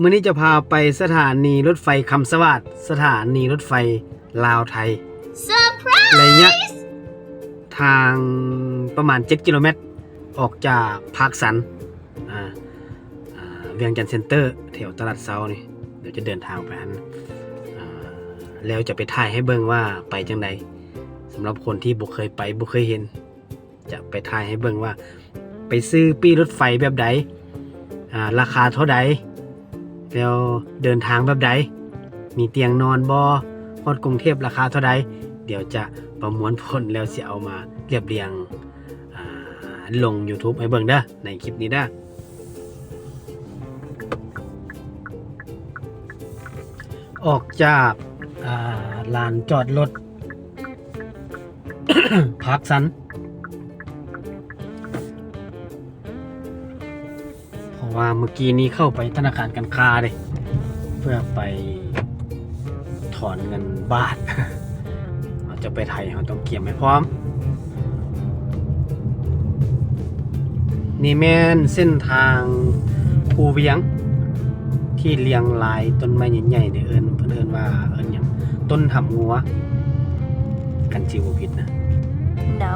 ມື້ນີ້ຈະພາໄປສະຖານີລົດໄຟຄຳສະຫວາດ, ສະຖານີລົດໄຟລາວໄທ. ເຊີໄພຣ ໄລຍະທາງປະມານເຈັດກິໂລແມັດ ອອກຈາກພາກສັນ ອ່າ ອ່າ ວຽງຈັນເຊັນເຕີ ແຖວຕະຫຼາດເຊົ້ານີ້. ດຽວຈະເດີນທາງໄປຫັ້ນ ອ່າ ແລ້ວຈະໄປຖ່າຍໃຫ້ເບິ່ງວ່າໄປຈັ່ງໃດ. ສຳລັບຄົນທີ່ບໍ່ເຄີຍໄປ ບໍ່ເຄີຍເຫັນ ຈະໄປຖ່າຍໃຫ້ເບິ່ງວ່າໄປຊື້ປີ້ລົດໄຟແບບໃດ ອ່າ ລາຄາເທົ່າໃດ ແລ້ວເດີນທາງແບບໃດ ມີຕຽງນອນບໍ່ ຮອດກຸງເທບລາຄາເທົ່າໃດ. ດຽວຈະປະມວນຜົນແລ້ວຊິເອົາມາລຽບລຽງ ອ່າ ລົງ YouTube ໃຫ້ເບິ່ງເດີ ໃນຄລິບນີ້ເດີ. ອອກຈາກ ອ່າ ລານຈອດລົດພາກສັນ ເພາະວ່າມື້ກີ້ນີ້ເຂົ້າໄປທະນາຄານການຄ້າເດ້ ເພື່ອໄປຖອນເງິນບາດ. ເຮົາຈະໄປໄທ ເຮົາຕ້ອງກຽມໃຫ້ພ້ອມ. ນີ້ແມ່ນເສັ້ນທາງພູວຽງ ທີ່ລຽງລາຍຕົ້ນໄມ້ໃຫຍ່ໆ ນີ້ເອີ້ນ ເພິ່ນເອີ້ນວ່າ ເອີ້ນຫຍັງ ຕົ້ນຫຳງົວ ຄັນຊິບໍ່ຜິດນະ. No.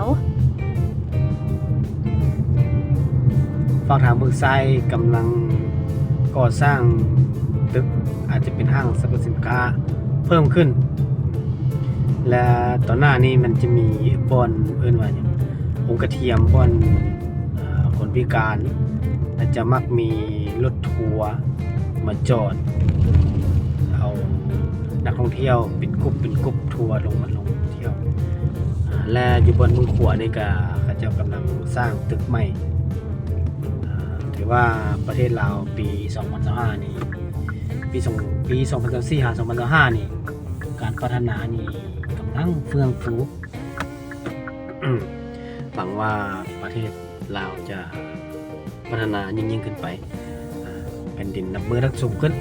ຝັ່ງທາງເບື້ອງຊ້າຍກຳລັງກໍ່ສ້າງຕຶກ ອາດຈະເປັນຫ້າງສັບພະສິນຄ້າເພີ່ມຂຶ້ນ ແລະ ຕໍ່ໜ້ານີ້ມັນຈະມີບ່ອນເອີ້ນວ່າຫຍັງ ໂຮງກະທຽມ ບ່ອນ ເອີ ຄົນພິການ ແລະ ຈະມັກມີລົດທົວມາຈອດ ເອົານັກທ່ອງທ່ຽວເປັນກຸ່ມເປັນກຸ່ມທົວລົງມາ ລົງທ່ຽວ ແລະ ຢູ່ບ່ອນເບື້ອງຂວານີ້ກະເຂົາເຈົ້າກຳລັງສ້າງຕຶກໃໝ່. ຖືວ່າປະເທດລາວປີສອງພັນຊາວຫ້ານີ້ ປີສອງ ປີສອງພັນຊາວສີ່ຫາສອງພັນຊາວຫ້ານີ້ ການພັດທະນານີ້ກຳລັງເຟື່ອງຟູ. ຫວັງວ່າປະເທດລາວຈະພັດທະນາຍິ່ງໆຂຶ້ນໄປ ແຜ່ນດິນນັບມື້ນັບສູງຂຶ້ນ.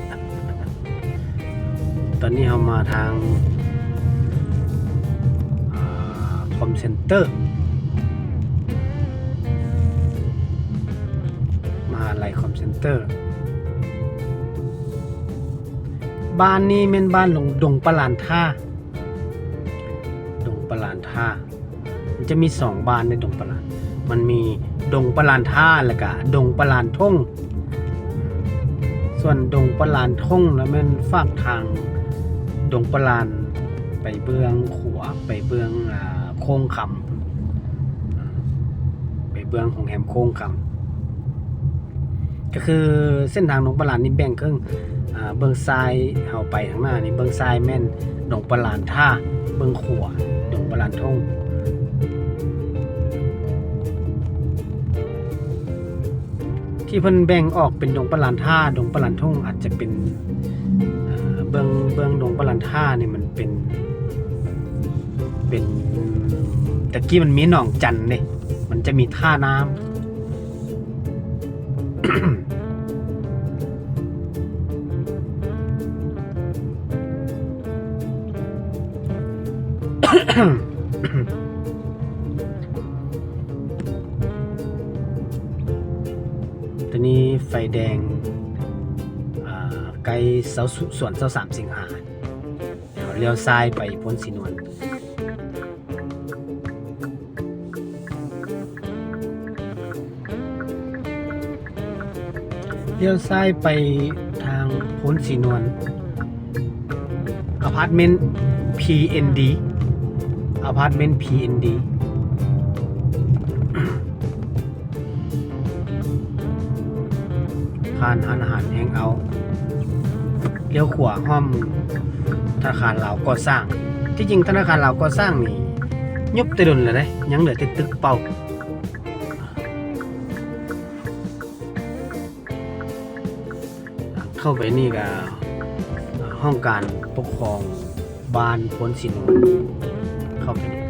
ຕອນນີ້ເຮົາມາທາງ ອ່າ ຄອມເຊັນເຕີ ມະຫາໄລຄອມເຊັນເຕີ. ບ້ານນີ້ແມ່ນບ້ານດົງປະລານທ່າ ດົງປະລານທ່າ. ມັນຈະມີສອງບ້ານໃນດົງປະລານ ມັນມີດົງປະລານທ່າ ແລ້ວກະດົງປະລານທົ່ງ. ສ່ວນດົງປະລານທົ່ງນະ ແມ່ນຟາກທາງດົງປະລານໄປເບື້ອງຂວາ ໄປເບື້ອງ ອ່າ ໂຄ້ງຄຳ ໄປເບື້ອງໂຮງແຮມໂຄ້ງຄຳ. ກໍຄືເສັ້ນທາງດົງປະລານນີ້ແບ່ງເຄິ່ງ ອ່າ ເບື້ອງຊ້າຍເຮົາໄປທາງໜ້ານີ້ ເບື້ອງຊ້າຍແມ່ນດົງປະລານທ່າ ເບື້ອງຂວາດົງປະລານທົ່ງ. ທີ່ເພິ່ນແບ່ງອອກເປັນດົງປະລານທ່າ ດົງປະລານທົ່ງ ອາດຈະເປັນ ເອີ ເບື້ອງ ເບື້ອງດົງປະລານທ່ານີ້ມັນເປັນ ເປັນ ແຕ່ກີ້ມັນມີໜອງຈັນເດ້ ມັນຈະມີທ່ານ້ຳ. ຕອນນີ້ໄຟແດງ ອ່າ ໃກ້ເສົາ ສວນຊາວສາມສິງຫາ ດຽວລ້ຽວຊ້າຍໄປໂພນສີນວນ. ລ້ຽວຊ້າຍໄປທາງໂພນສີນວນ ອາພາດເມັນ ພີເອັນດີ ອາພາດເມັນ ພີເອັນດີ. ຜ່ານຮ້ານອາຫານແຮງເອົາ ລ້ຽວຂວາອ້ອມທະນາຄານລາວກໍ່ສ້າງ. ທີ່ຈິງທະນາຄານລາວກໍ່ສ້າງນີ້ຍຸບແຕ່ດົນແລ້ວເດ້ ຍັງເຫຼືອແຕ່ຕຶກເປົ່າ. ເຂົ້າໄປນີ້ກະຫ້ອງການປົກຄອງ ບ້ານໂພນສີນວນ ເຂົ້າໄປນີ້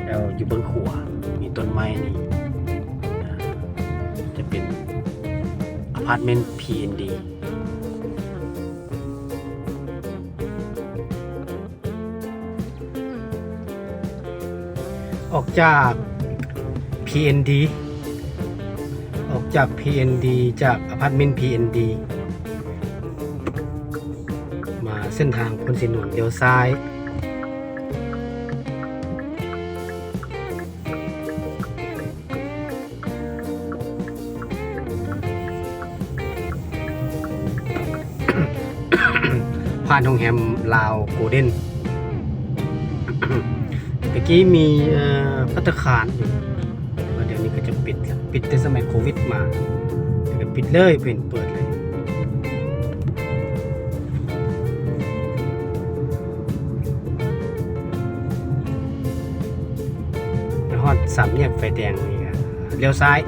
ແລ້ວຢູ່ເບື້ອງຂວາມີຕົ້ນໄມ້ນີ້ ຈະເປັນອາພາດເມັນ ພີເອັນດີ. ອອກຈາກ ພີເອັນດີ ອອກ ຈາກ ພີເອັນດີ ຈາກອາພາດເມັນ ພີເອັນດີ ມາເສັ້ນທາງພະຫົນສີນວນ ລ້ຽວຊ້າຍ. ຜ່ານໂຮງແຮມລາວໂກເດນ ແຕ່ກີ້ມີ ເອີ ພັດຕາຄານຢູ່ ແຕ່ວ່າດຽວນີ້ເຂົາເຈົ້າປິດແລ້ວ ປິດແຕ່ສະໄໝໂຄວິດມາ ແລ້ວກໍປິດເລີຍ ບໍ່ເຫັນເປີດເລີຍ. ຮອດສາມແຍກໄຟແດງນີ້ກໍລ້ຽວຊ້າຍ.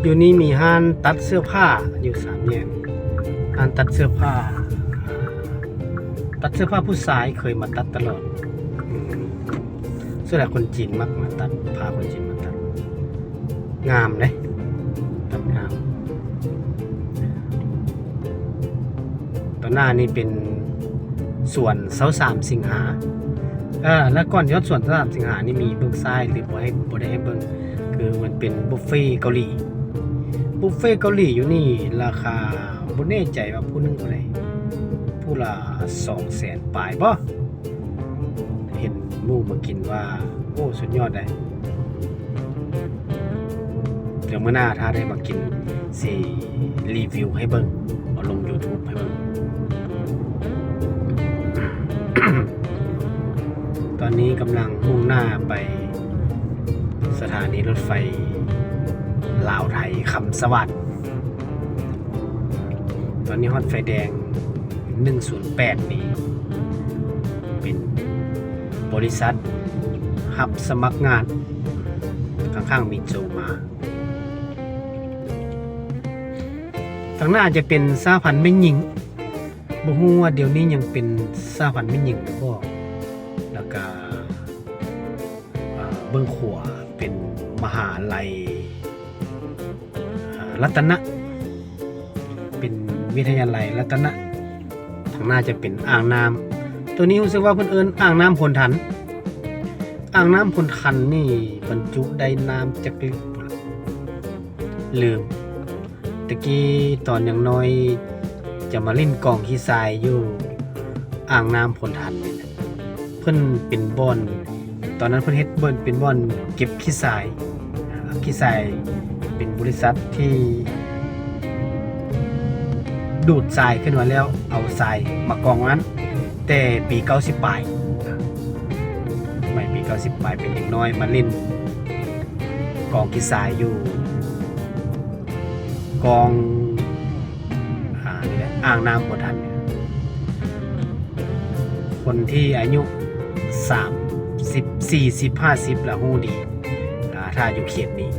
ຢູ່ນີ້ມີຮ້ານຕັດເສື້ອຜ້າຢູ່ສາມແຍກ ຮ້ານຕັດເສື້ອຜ້າ ຕັດເສື້ອຜ້າຜູ້ຊາຍ ເຄີຍມາຕັດຕະຫຼອດ. ອືມ ສ່ວນຫຼາຍຄົນຈີນມັກມາຕັດ ພາຄົນຈີນມາຕັດ ງາມເດ້ ຕັດງາມ. ຕອນໜ້ານີ້ເປັນສວນຊາວສາມສິງຫາ ເອີ ແລ້ວກ່ອນຈະຮອດສວນຊາວສາມສິງຫານີ້ມີເບື້ອງຊ້າຍ ຫຼື ບໍ່ໃຫ້ ບໍ່ໄດ້ໃຫ້ເບິ່ງ ຄືມັນເປັນບຸບເຟເກົາຫຼີ. ບຸບເຟເກົາຫຼີຢູ່ນີ້ລາຄາ ບໍ່ແນ່ໃຈວ່າຜູ້ໜຶ່ງເທົ່າໃດ ຜູ້ລະສອງແສນປາຍບໍ? ເຫັນໝູ່ມາກິນວ່າ ໂອ້ ສຸດຍອດເດ້. ດຽວມື້ໜ້າຖ້າໄດ້ມາກິນ ຊິຣີວິວໃຫ້ເບິ່ງ ເອົາລົງຢູທູບໃຫ້ເບິ່ງ. ຕອນນີ້ກຳລັງມຸ່ງໜ້າໄປສະຖານີລົດໄຟລາວໄທຄຳສະຫວັນ. ຕອນນີ້ຮອດໄຟແດງ ໜຶ່ງສູນແປດນີ້ ເປັນບໍລິສັດຮັບສະໝັກງານ ຂ້າງໆມີໂຈມາ. ທາງໜ້າຈະເປັນສະຫະພັນແມ່ຍິງ ບໍ່ຮູ້ວ່າດຽວນີ້ຍັງເປັນສະຫະພັນແມ່ຍິງຫຼືບໍ່. ແລ້ວກະ ອາ ເບື້ອງຂວາເປັນມະຫາໄລ ອາ ລັດຕະນະ ເປັນວິທະຍາໄລລັດຕະນະ. ທາງໜ້າຈະເປັນອ່າງນ້ຳ ໂຕນີ້ຮູ້ສຶກວ່າເພິ່ນເອີ້ນອ່າງນ້ຳໂພນທັນ. ອ່າງນ້ຳໂພນທັນນີ້ບັນຈຸໄດ້ນ້ຳຈັກລິດພຸ້ນລະ ລືມ. ແຕ່ກີ້ຕອນຍັງນ້ອຍຈະມາຫຼິ້ນກອງຂີ້ຊາຍຢູ່ອ່າງນ້ຳໂພນທັນນີ້ແຫຼະ. ເພິ່ນເປັນບ່ອນ ຕອນນັ້ນເພິ່ນເຮັດເປັນ ເປັນບ່ອນເກັບຂີ້ຊາຍ. ຂີ້ຊາຍເປັນບໍລິສັດທີ່ດູດຊາຍຂຶ້ນມາແລ້ວ ເອົາຊາຍມາກອງນັ້ນ ແຕ່ປີເກົ້າສິບປາຍ. ສະໄໝປີເກົ້າສິບປາຍ ເປັນເດັກນ້ອຍມາຫຼິ້ນກອງຂີ້ຊາຍຢູ່ ກອງ ອາ ນີ້ແຫຼະ ອ່າງນ້ຳບໍ່ທັນ. ຄົນທີ່ອາຍຸສາມສິບ ສີ່ສິບ ຫ້າສິບລະຮູ້ດີ ອາ ຖ້າຢູ່ເຂດນີ້.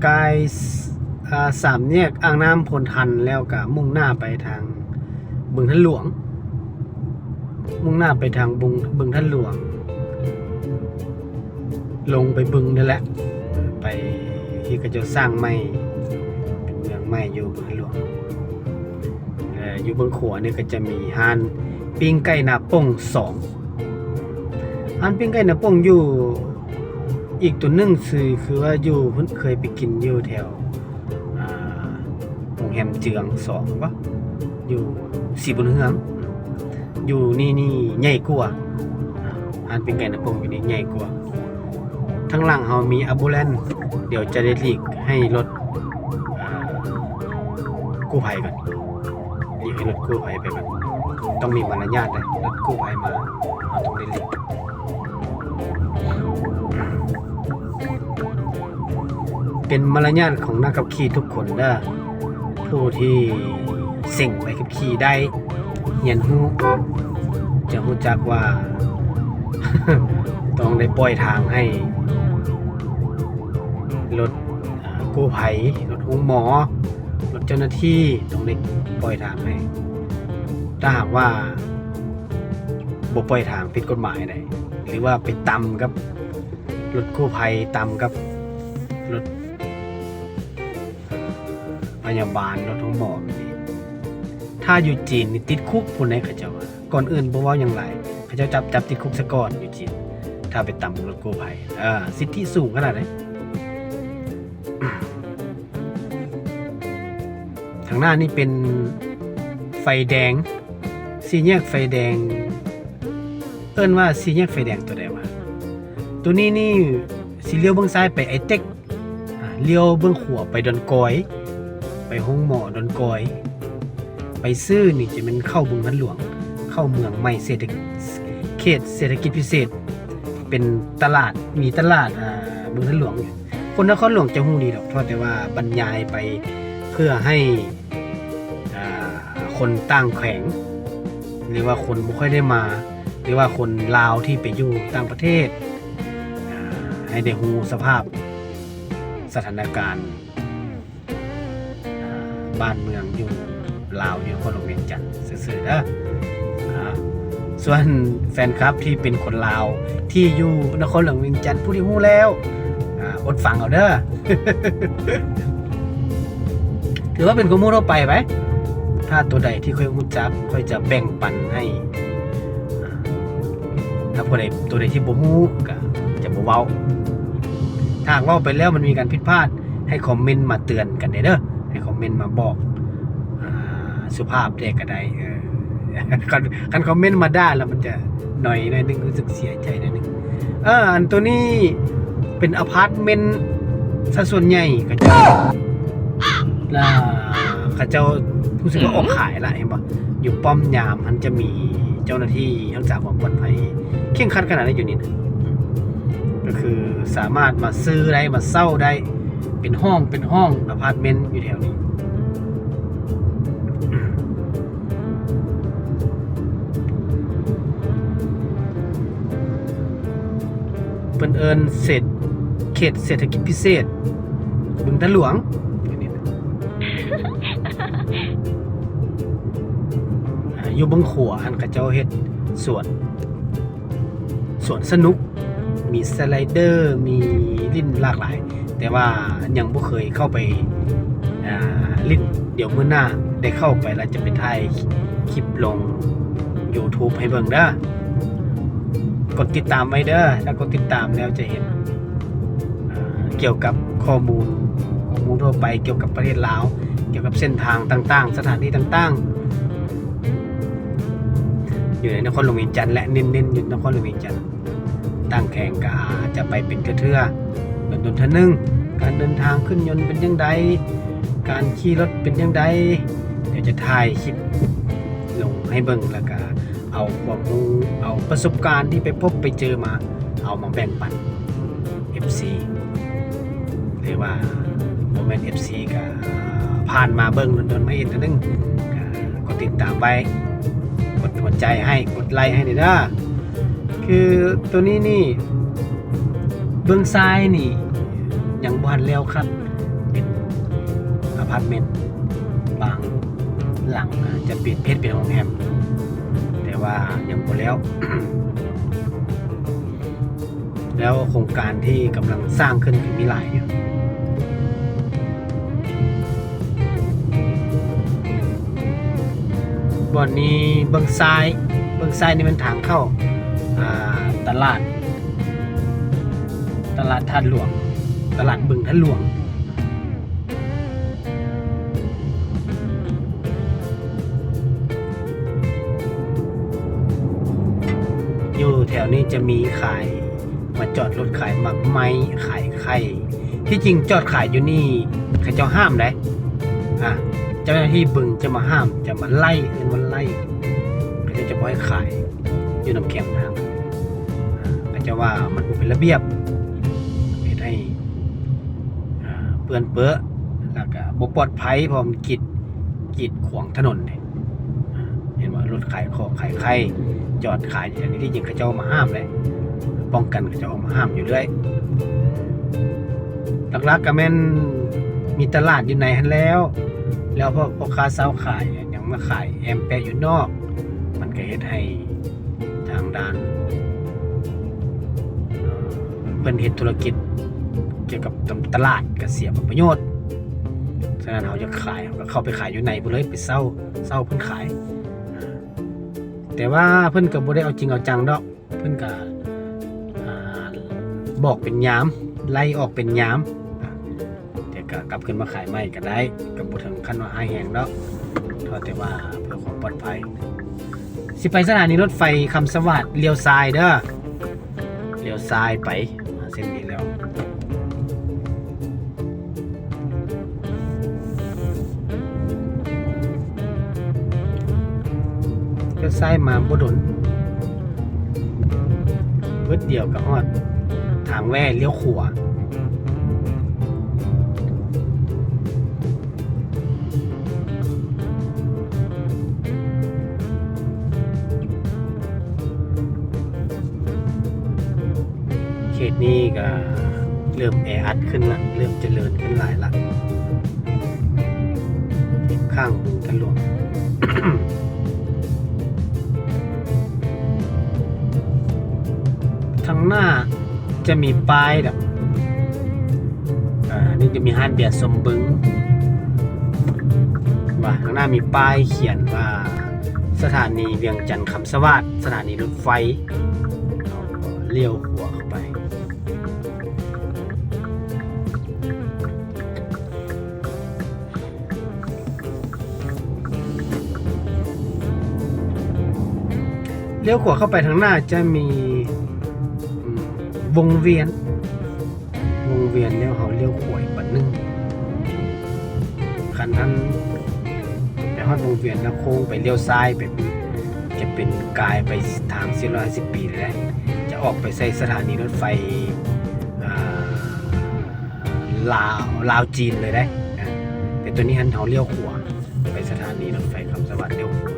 ກາຍ ອາ ສາມແຍກອ່າງນ້ຳໂພນທັນແລ້ວກະມຸ່ງໜ້າໄປທາງບຶງທາດຫຼວງ ມຸ່ງໜ້າໄປທາງບຶງ ບຶງທາດຫຼວງ. ລົງໄປບຶງນັ້ນແຫຼະ ໄປທີ່ເຂົາເຈົ້າສ້າງໃໝ່ ເປັນເມືອງໃໝ່ຢູ່ບຶງຫຼວງ. ແລະ ຢູ່ເບື້ອງຂວານີ້ກໍຈະມີຮ້ານປີ້ງໄກ່ນາປົ່ງສອງ ຮ້ານປີ້ງໄກ່ນາປົ່ງຢູ່ ອີກຕົວໜຶ່ງຊື່ ຄືວ່າຢູ່ເພິ່ນເຄີຍໄປກິນຢູ່ແຖວ ອາ ໂຮງແຮມເຈືອງສອງບໍ ຢູ່ສີບຸນເຮືອງ. ຢູ່ນີ້ ນີ້ໃຫຍ່ກວ່າ ຮ້ານປີ້ງໄກ່ນາປົ່ງຢູ່ນີ້ໃຫຍ່ກວ່າ. ທາງຫຼັງເຮົາມີອາບູແລນ ດຽວຈະໄດ້ຫຼີກໃຫ້ລົດ ອາ ກູ້ໄພກ່ອນ ຫຼີກໃຫ້ລົດກູ້ໄພໄປກ່ອນ. ຕ້ອງມີມາລະຍາດເດ້ ລົດກູ້ໄພມາ ເຮົາຕ້ອງໄດ້ຫຼີກ. ເປັນມາລະຍາດຂອງນັກຂັບຂີ່ທຸກຄົນເດີ້ ຜູ້ທີ່ເສັງໃບຂັບຂີ່ໄດ້ ຮຽນຮູ້ ຮູ້ຈັກວ່າ ຕ້ອງໄດ້ປ່ອຍທາງໃຫ້ລົດ ອ່າ ກູ້ໄພ, ລົດໂຮງໝໍ, ລົດເຈົ້າໜ້າທີ່ ຕ້ອງໄດ້ປ່ອຍທາງໃຫ້. ຖ້າຫາກວ່າບໍ່ປ່ອຍທາງ ຜິດກົດໝາຍໃດ ຫຼືວ່າໄປຕຳກັບລົດກູ້ໄພ, ຕຳກັບລົດ ພະຍາບານ, ລົດໂຮງໝໍແບບນີ້ ຖ້າຢູ່ຈີນນີ້ຕິດຄຸກພຸ້ນເດ້ ເຂົາເຈົ້າວ່າ. ກ່ອນອື່ນບໍ່ເວົ້າຫຍັງຫຼາຍ ເຂົາເຈົ້າຈັບ ຈັບຕິດຄຸກຊະກ່ອນຢູ່ຈີນ ຖ້າໄປຕຳລົດກູ້ໄພ. ເອີ ສິດທິສູງຂະໜາດໃດ. ທາງໜ້ານີ້ເປັນໄຟແດງ, ສີ່ແຍກໄຟແດງ. ເອີ້ນວ່າສີ່ແຍກໄຟແດງຕົວໃດວະ? ຕົວນີ້ນີ້ຊິລ້ຽວເບື້ອງຊ້າຍໄປໄອເຕັກ, ອ່າ ລ້ຽວເບື້ອງຂວາໄປດອນກອຍ, ໄປໂຮງໝໍດອນກອຍ. ໄປຊື່ນີ້ຈະແມ່ນເຂົ້າເມືອງທາດຫຼວງ, ເຂົ້າເມືອງໃໝ່ເສດຖະ ເຂດເສດຖະກິດພິເສດ, ເປັນຕະຫຼາດ, ມີຕະຫຼາດ ອ່າ ເມືອງທາດຫຼວງ. ຄົນນະຄອນຫຼວງຈະຮູ້ດີດອກ, ເພາະແຕ່ວ່າບັນຍາຍໄປເພື່ອໃຫ້ ອ່າ ຄົນຕ່າງແຂວງ ຫຼືວ່າຄົນບໍ່ຄ່ອຍໄດ້ມາ ຫຼືວ່າຄົນລາວທີ່ໄປຢູ່ຕ່າງປະເທດ ອ່າ ໃຫ້ໄດ້ຮູ້ສະພາບສະຖານະການ ອ່າ ບ້ານເມືອງຢູ່ລາວ ຢູ່ນະຄອນຫຼວງວຽງຈັນຊື່ໆເດີ. ອ່າ ສ່ວນແຟນຄລັບທີ່ເປັນຄົນລາວທີ່ຢູ່ນະຄອນຫຼວງວຽງຈັນ ຜູ້ທີ່ຮູ້ແລ້ວ ອ່າ ອົດຟັງເອົາເດີ. ຖືວ່າເປັນຄວາມຮູ້ທົ່ວໄປໄປ. ຖ້າຕົວໃດທີ່ຂ້ອຍຮູ້ຈັກ ຂ້ອຍຈະແບ່ງປັນໃຫ້. ອ່າ ຖ້າຜູ້ໃດ ຕົວໃດທີ່ບໍ່ຮູ້ກໍຈະບໍ່ເວົ້າ. ຖ້າຫາກເວົ້າໄປແລ້ວມັນມີການຜິດພາດ ໃຫ້ຄອມເມັນມາເຕືອນກັນແດ່ເດີ, ໃຫ້ຄອມເມັນມາບອກ ອ່າ ສຸພາບແດ່ກໍໄດ້. ເອີ ຄັນ ຄັນຄອມເມັນມາດ່າແລ້ວມັນຈະໜ້ອຍໜ້ອຍໜຶ່ງ, ຮູ້ສຶກເສຍໃຈໜ້ອຍໜຶ່ງ. ເອີ ອັນໂຕນີ້ເປັນອາພາດເມັນຊະສ່ວນໃຫຍ່ ເຂົາເຈົ້າ ລະເຂົາເຈົ້າຮູ້ສຶກວ່າອອກຂາຍລະ ເຫັນບໍ່? ຢູ່ປ້ອມຍາມຫັ້ນຈະມີເຈົ້າໜ້າທີ່ຮັກສາຄວາມປອດໄພເຄັ່ງຄັດຂະໜາດໃດຢູ່ນີ້ນະ. ກໍຄືສາມາດມາຊື້ໄດ້ ມາເຊົ່າໄດ້ ເປັນຫ້ອງ ເປັນຫ້ອງອາພາດເມັນຢູ່ແຖວນີ້. ເພິ່ນເອີ້ນເສດ ເຂດເສດຖະກິດພິເສດບຶງທາດຫຼວງ. ຢູ່ເບື້ອງຂວາຫັ້ນ ເຂົາເຈົ້າເຮັດສວນ ສວນສະໜຸກ ມີສະໄລເດີ ມີຫຼິ້ນຫຼາກຫຼາຍ, ແຕ່ວ່າຍັງບໍ່ເຄີຍເຂົ້າໄປ ອ່າ ຫຼິ້ນ. ດຽວມື້ໜ້າໄດ້ເຂົ້າໄປ ແລ້ວຈະໄປຖ່າຍຄລິບລົງຢູທູບໃຫ້ເບິ່ງເດີ. ກົດຕິດຕາມໄວ້ເດີ, ຖ້າກົດຕິດຕາມແລ້ວຈະເຫັນ ອ່າ ກ່ຽວກັບຂໍ້ມູນ ຂໍ້ມູນທົ່ວໄປກ່ຽວກັບປະເທດລາວ, ກ່ຽວກັບເສັ້ນທາງຕ່າງໆ ສະຖານທີ່ຕ່າງໆ ຢູ່ໃນນະຄອນຫຼວງວຽງຈັນ ແລະ ເນັ້ນໆຢູ່ນະຄອນຫຼວງວຽງຈັນ. ຕ່າງແຂວງກໍອາດຈະໄປເປັນເທື່ອໆ ດົນໆເທື່ອໜຶ່ງ. ການເດີນທາງຂຶ້ນຍົນເປັນຈັ່ງໃດ? ການຂີ່ລົດເປັນຈັ່ງໃດ? ດຽວຈະຖ່າຍຄລິບລົງໃຫ້ເບິ່ງ ແລ້ວກໍເອົາຄວາມຮູ້ ເອົາປະສົບການທີ່ໄປພົບໄປເຈີມາ ເອົາມາແບ່ງປັນເອັຟຊີ ຫຼືວ່າບໍ່ແມ່ນເອັຟຊີ ກໍຜ່ານມາເບິ່ງດົນໆ ມາເຫັນເທື່ອໜຶ່ງ ກໍກົດຕິດຕາມໄວ້ ກົດຫົວໃຈໃຫ້ ກົດໄລໃຫ້ແດ່ເດີ. ຄືໂຕນີ້ນີ້ ເບື້ອງຊ້າຍນີ້ຍັງບໍ່ທັນແລ້ວຄັດ ເປັນອາພາດເມັນ, ບາງຫຼັງອາດຈະເປັນ ເຮັດເປັນໂຮງແຮມ ແຕ່ວ່າຍັງບໍ່ແລ້ວ. ແລ້ວໂຄງການທີ່ກຳລັງສ້າງຂຶ້ນກໍມີຫຼາຍຢູ່. ບ່ອນນີ້ເບື້ອງຊ້າຍ, ເບື້ອງຊ້າຍນີ້ແມ່ນທາງເຂົ້າ ອ່າ ຕະຫຼາດ, ຕະຫຼາດທາດຫຼວງ, ຕະຫຼາດບຶງທາດຫຼວງ. ຢູ່ແຖວນີ້ຈະມີຂາຍ ມາຈອດລົດຂາຍໝາກໄມ້ ຂາຍໄຂ່. ທີ່ຈິງຈອດຂາຍຢູ່ນີ້ເຂົາເຈົ້າຫ້າມໃດ໋. ອ່າ ເຈົ້າໜ້າທີ່ບຶງຈະມາຫ້າມ ຈະມາໄລ່ ເອີ້ນວ່າໄລ່ ເຂົາເຈົ້າຈະບໍ່ໃຫ້ຂາຍຢູ່ນຳແຄມທາງ. ອ່າ ເຂົາເຈົ້າວ່າມັນບໍ່ເປັນລະບຽບ ເຮັດໃຫ້ ອ່າ ເປື້ອນເປິ ແລ້ວກະບໍ່ປອດໄພ ເພາະມັນກີດ ກີດຂວາງຖະໜົນເດ້. ອ່າ ເຫັນ ລົດຂາຍຂອງຂາຍໄຂ່ຈອດຂາຍຢູ່ ທີ່ຈິງເຂົາເຈົ້າມາຫ້າມແຫຼະ ປ້ອງກັນ ເຂົາເຈົ້າອອກມາຫ້າມຢູ່ເລື້ອຍ. ຫຼັກໆກໍແມ່ນມີຕະຫຼາດຢູ່ໃນຫັ້ນແລ້ວ ແລ້ວພວກພໍ່ຄ້າຊາວຂາຍຫຍັງມາຂາຍແອມແປະຢູ່ນອກ ມັນກໍເຮັດໃຫ້ ທາງດ້ານ ເອີ ເພິ່ນເຮັດທຸລະກິດກ່ຽວກັບຕະ ຕະຫຼາດກະເສຍຜົນປະໂຫຍດ. ສະນັ້ນເຮົາຢາກຂາຍ ເຮົາກະເຂົ້າໄປຂາຍຢູ່ໃນພຸ້ນເລີຍ ໄປເຊົ່າ ເຊົ່າເພິ່ນຂາຍ. ແຕ່ວ່າເພິ່ນກະບໍ່ໄດ້ເອົາຈິງເອົາຈັງດອກ ເພິ່ນກະ ອາ ບອກເປັນຍາມ ໄລ່ອອກເປັນຍາມ. ແຕ່ກະກັບຄືນມາຂາຍໃໝ່ກະໄດ້ ກະບໍ່ເຖິງຂັ້ນວ່າຮ້າຍແຮງດອກ ເພາະແຕ່ວ່າເພື່ອຄວາມປອດໄພ. ຊິໄປສະຖານີລົດໄຟຄຳສະຫວາດ ລ້ຽວຊ້າຍເດີ ລ້ຽວຊ້າຍໄປ ມາເສັ້ນນີ້ແລ້ວ ລ້ຽວຊ້າຍມາບໍ່ດົນ ວຶດດຽວກະຮອດທາງແວ່ລ້ຽວຂວາ. ເຂດນີ້ກະເລີ່ມແອອັດຂຶ້ນລະ ເລີ່ມຈະເລີນຂຶ້ນຫຼາຍລະ ຂ້າງທາງຫຼວງ. ທາງໜ້າຈະມີປ້າຍແບບ ອາ ນີ້ຈະມີຮ້ານເບຍສົມບຶງ ວ່າທາງໜ້າມີປ້າຍຂຽນວ່າ ສະຖານີວຽງຈັນຄຳສະຫວາດ ສະຖານີລົດໄຟ ເຮົາກໍລ້ຽວຂວາເຂົ້າໄປ. ລ້ຽວຂວາເຂົ້າໄປທາງໜ້າຈະມີ ອືມ ວົງວຽນ ວົງວຽນແລ້ວເຮົາລ້ຽວຂວາອີກບາດໜຶ່ງ. ຄັນທ່ານໄປຮອດວົງວຽນແລ້ວໂຄ້ງໄປລ້ຽວຊ້າຍໄປ ຈະເປັນກາຍໄປທາງສີ່ຮ້ອຍຫ້າສິບປີເລີຍ ຈະອອກໄປໃສ່ສະຖານີລົດໄຟ ອາ ລາວ ລາວຈີນເລີຍເດ້. ແຕ່ໂຕນີ້ຫັ້ນເຮົາລ້ຽວຂວາໄປສະຖານີລົດໄຟຄຳສະຫວາດ ລ້ຽວຂວາ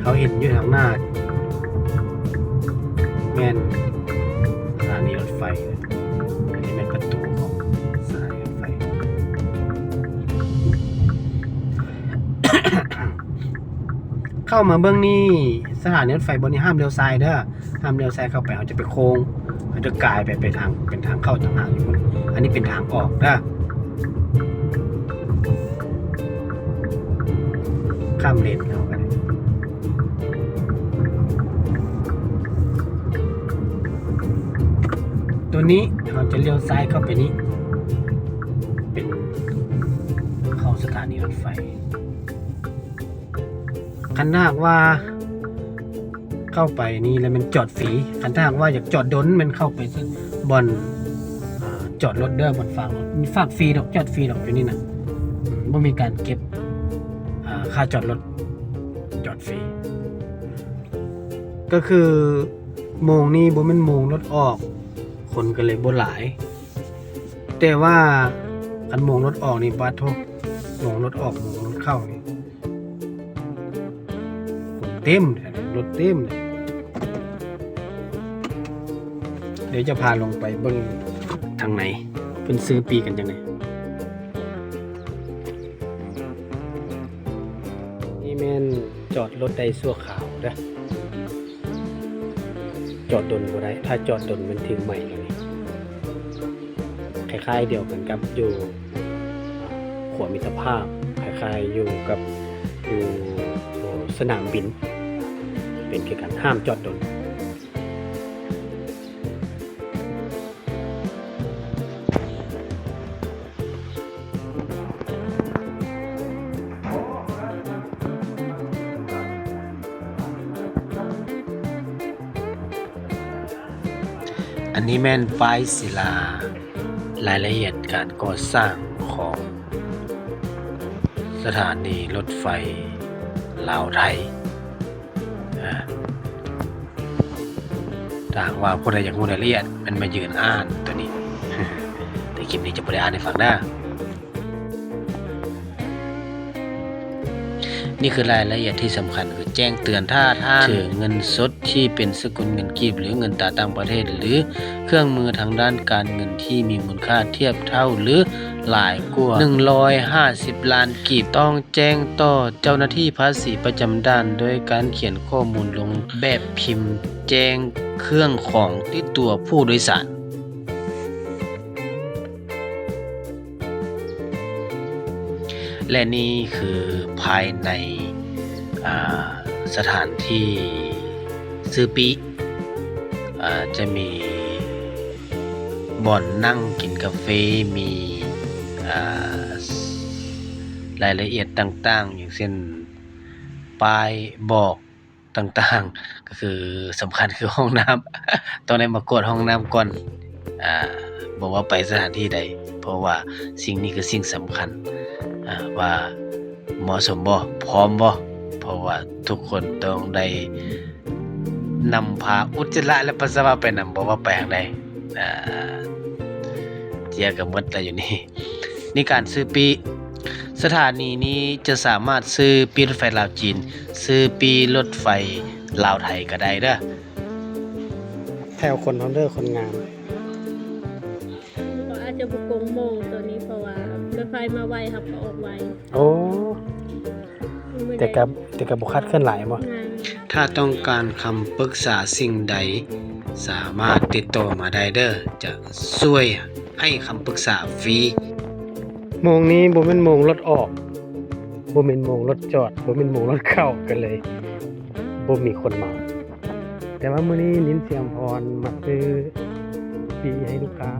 ເຮົາເຫັນຢູ່ທາງໜ້າ ແມ່ນສະຖານີລົດໄຟ ອັນນີ້ແມ່ນປະຕູຂອງສະຖານີລົດໄຟ. ເຂົ້າມາເບິ່ງນີ້ ສະຖານີລົດໄຟບ່ອນນີ້ຫ້າມລ້ຽວຊ້າຍເດີ ຫ້າມລ້ຽວຊ້າຍເຂົ້າໄປ ເຮົາຈະໄປໂຄ້ງ ເຮົາຈະກາຍໄປ ໄປທາງ ເປັນທາງເຂົ້າຕ່າງຫາກຢູ່ພຸ້ນ. ອັນນີ້ເປັນທາງອອກເດີ ຂ້າມເລນເຮົາໄປ. ໂຕນີ້ເຮົາຈະລ້ຽວຊ້າຍເຂົ້າໄປນີ້ ເປັນເຂົ້າສະຖານີລົດໄຟ. ຄັນຖ້າຫາກວ່າເຂົ້າໄປນີ້ແລ້ວແມ່ນຈອດຟຣີ ຄັນຖ້າຫາກວ່າຢາກຈອດດົນແມ່ນເຂົ້າໄປບ່ອນ ອາ ຈອດລົດເດີ ບ່ອນຝາກລົດ ມີຝາກຟຣີດອກ ຈອດຟຣີດອກຢູ່ນີ້ນະ ອືມ ບໍ່ມີການເກັບ ອາ ຄ່າຈອດລົດ ຈອດຟຣີ. ກໍຄືໂມງນີ້ບໍ່ແມ່ນໂມງລົດອອກ ຄົນກໍເລີຍບໍ່ຫຼາຍ. ແຕ່ວ່າຄັນໂມງລົດອອກນີ້ ປາດໂທ້ ໂມງລົດອອກ ໂມງລົດເຂົ້ານີ້ ຄົນເຕັມ ລົດເຕັມ. ດຽວຈະພາລົງໄປເບິ່ງທາງໃນ ເພິ່ນຊື້ປີ້ກັນຈັ່ງໃດ. ນີ້ແມ່ນຈອດລົດໄດ້ຊົ່ວຄາວເດີ ຈອດດົນບໍ່ໄດ້ ຖ້າຈອດດົນແມ່ນຖືກໄໝແລ້ວນີ້. ຄ້າຍໆດຽວກັນກັບຢູ່ຂົວມິດຕະພາບ ຄ້າຍໆຢູ່ກັບຢູ່ສະໜາມບິນ ເປັນຄືກັນ ຫ້າມຈອດດົນ. ອັນນີ້ແມ່ນປ້າຍສີລາ ລາຍລະອຽດການກໍ່ສ້າງຂອງສະຖານີລົດໄຟລາວໄທ. ອາ ຖ້າຫາກວ່າຜູ້ໃດຢາກຮູ້ລາຍລະອຽດ ແມ່ນມາຢືນອ່ານໂຕນີ້ ແຕ່ຄລິບນີ້ຈະບໍ່ໄດ້ອ່ານໃຫ້ຟັງເດີ. ນີ້ຄືລາຍລະອຽດທີ່ສຳຄັນ ຄືແຈ້ງເຕືອນ ຖ້າທ່ານຖືເງິນສົດທີ່ເປັນສະກຸນເງິນກີບ ຫຼື ເງິນຕາຕ່າງປະເທດ ຫຼື ເຄື່ອງມືທາງດ້ານການເງິນທີ່ມີມູນຄ່າທຽບເທົ່າ ຫຼື ຫຼາຍກວ່າ ໜຶ່ງຮ້ອຍຫ້າສິບລ້ານກີບ ຕ້ອງແຈ້ງຕໍ່ເຈົ້າໜ້າທີ່ພາສີປະຈຳດ່ານ ໂດຍການຂຽນຂໍ້ມູນລົງແບບພິມແຈ້ງເຄື່ອງຂອງຕິດຕົວຜູ້ໂດຍສານ. ແລະ ນີ້ຄືພາຍໃນ ອ່າ ສະຖານທີ່ຊື້ປີ້ ອ່າ ຈະມີບ່ອນນັ່ງກິນກາເຟ ມີ ອ່າ ລາຍລະອຽດຕ່າງໆ ຢ່າງເຊັ່ນ ປ້າຍບອກ ຕ່າງໆ ກໍຄືສຳຄັນຄືຫ້ອງນ້ຳ ຕ້ອງໄດ້ມາກວດຫ້ອງນ້ຳກ່ອນ ອ່າ ບໍ່ວ່າໄປສະຖານທີ່ໃດ ເພາະວ່າສິ່ງນີ້ຄືສິ່ງສຳຄັນ ອ່າ ວ່າເໝາະສົມບໍ່ ພ້ອມບໍ່ ເພາະວ່າທຸກຄົນຕ້ອງໄດ້ນຳພາອຸດຈະລະ ແລະ ປັດສະວະໄປນຳ ບໍ່ວ່າໄປທາງໃດ ອ່າ ເຈຍກໍໝົດແລ້ວຢູ່ນີ້. ໃນການຊື້ປີ້ ສະຖານີນີ້ຈະສາມາດຊື້ປີ້ລົດໄຟລາວຈີນ ຊື້ປີ້ລົດໄຟລາວໄທກໍໄດ້ເດີ. ແຖວຄົນເຮົາເດີ ຄົນງາມ. ກໍອາດຈະບໍ່ກົງໂມງໂຕນີ້ ເພາະວ່າລົດໄຟມາໄວ ເຮົາກໍອອກໄວ. ໂອ້ ແຕ່ກໍ ແຕ່ກໍບໍ່ຄາດເຄື່ອນຫຼາຍບໍ? ຖ້າຕ້ອງການຄຳປຶກສາສິ່ງໃດ ສາມາດຕິດຕໍ່ມາໄດ້ເດີ ຈະຊ່ວຍໃຫ້ຄຳປຶກສາຟຣີ. ໂມງນີ້ບໍ່ແມ່ນໂມງລົດອອກ ບໍ່ແມ່ນໂມງລົດຈອດ ບໍ່ແມ່ນໂມງລົດເຂົ້າ ກໍເລີຍບໍ່ມີຄົນມາ. ແຕ່ວ່າມື້ນີ້ນິນ ສຽງພອນມາຊື້ປີ້ໃຫ້ລູກຄ້າ.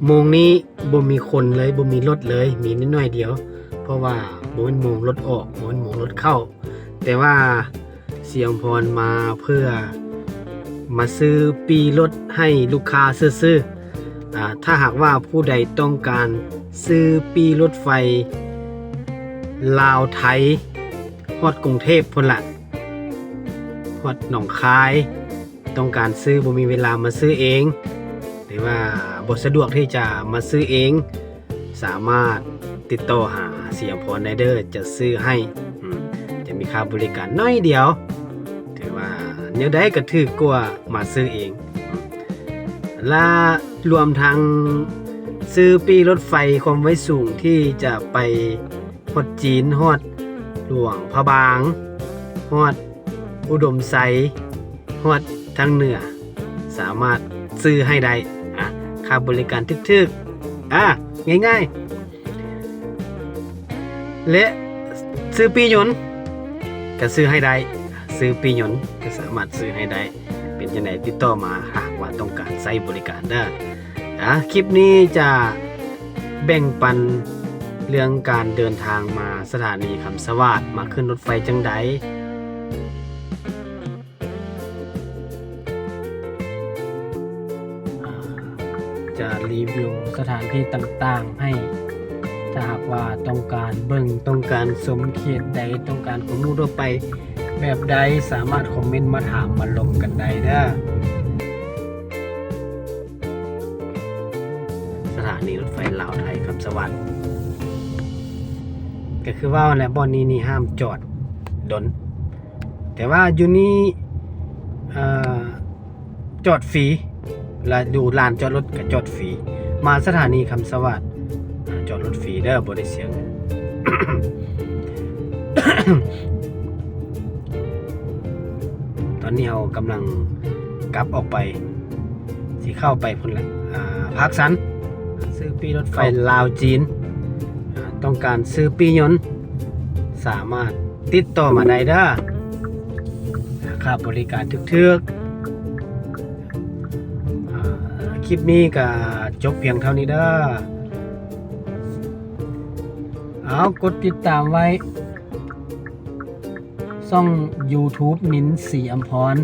ໂມງນີ້ບໍ່ມີຄົນເລີຍ ບໍ່ມີລົດເລີຍ ມີໜ້ອຍໆດຽວ ເພາະວ່າບໍ່ແມ່ນໂມງລົດອອກ ບໍ່ແມ່ນໂມງລົດເຂົ້າ ແຕ່ວ່າສຽງພອນມາເພື່ອມາຊື້ປີ້ລົດໃຫ້ລູກຄ້າຊື່ໆ. ອ່າ ຖ້າຫາກວ່າຜູ້ໃດຕ້ອງການຊື້ປີ້ລົດໄຟລາວໄທ ຮອດກຸງເທບພຸ້ນລະ ຮອດໜອງຄາຍ ຕ້ອງການຊື້ ບໍ່ມີເວລາມາຊື້ເອງ ຫຼືວ່າບໍ່ສະດວກທີ່ຈະມາຊື້ເອງ ສາມາດຕິດຕໍ່ຫາສຽງພອນໄດ້ເດີ ຈະຊື້ໃຫ້ ອືມ ຈະມີຄ່າບໍລິການໜ້ອຍດຽວ ຖືວ່າແນວໃດກໍຖືກກວ່າມາຊື້ເອງ ແລະ ລວມທັງຊື້ປີ້ລົດໄຟຄວາມໄວສູງທີ່ຈະໄປ ຮອດຈີນ ຮອດຫຼວງພະບາງ ຮອດອຸດົມໄຊ ຮອດທາງເໜືອ ສາມາດຊື້ໃຫ້ໄດ້ ອາ ຄ່າບໍລິການຖືກໆ ອາ ງ່າຍໆ ແລະ ຊື້ປີ້ຍົນກໍຊື້ໃຫ້ໄດ້ ຊື້ປີ້ຍົນກໍສາມາດຊື້ໃຫ້ໄດ້. ເປັນຈັ່ງໃດຕິດຕໍ່ມາ ຫາກວ່າຕ້ອງການໃຊ້ບໍລິການເດີ. ອາ ຄລິບນີ້ຈະແບ່ງປັນເລື່ອງການເດີນທາງມາສະຖານີຄຳສະຫວາດ ມາຂຶ້ນລົດໄຟຈັ່ງໃດ ຈະຣີວິວສະຖານທີ່ຕ່າງໆໃຫ້ ຖ້າຫາກວ່າຕ້ອງການເບິ່ງ ຕ້ອງການຊົມເຂດໃດ ຕ້ອງການຄວາມຮູ້ທົ່ວໄປແບບໃດ ສາມາດຄອມເມັນມາຖາມມາລົມກັນໄດ້ເດີ. ສະຖານີລົດໄຟລາວໄທຄຳສະຫວັນ ກໍຄືເວົ້າແຫຼະ ບ່ອນນີ້ນີ້ຫ້າມຈອດດົນ ແຕ່ວ່າຢູ່ນີ້ ເອີ ຈອດຟຣີ ແລະ ຢູ່ລານຈອດລົດກໍຈອດຟຣີ ມາສະຖານີຄຳສະຫວັນ ຈອດລົດຟຣີເດີ ບໍ່ໄດ້ເສຍເງິນ. ຕອນນີ້ເຮົາກຳລັງກັບອອກໄປ ຊິເຂົ້າໄປພຸ້ນລະ ອາ ພາກຊັນ ຊື້ປີ້ລົດໄຟລາວຈີນ ອາ ຕ້ອງການຊື້ປີ້ຍົນ ສາມາດຕິດຕໍ່ມາໄດ້ເດີ ຄ່າບໍລິການຖືກໆ. ອາ ຄລິບນີ້ກະຈົບພຽງເທົ່ານີ້ເດີ. ເອົາ ກົດຕິດຕາມໄວ້ ຊ່ອງ YouTube ນິນ ສີອຳພອນ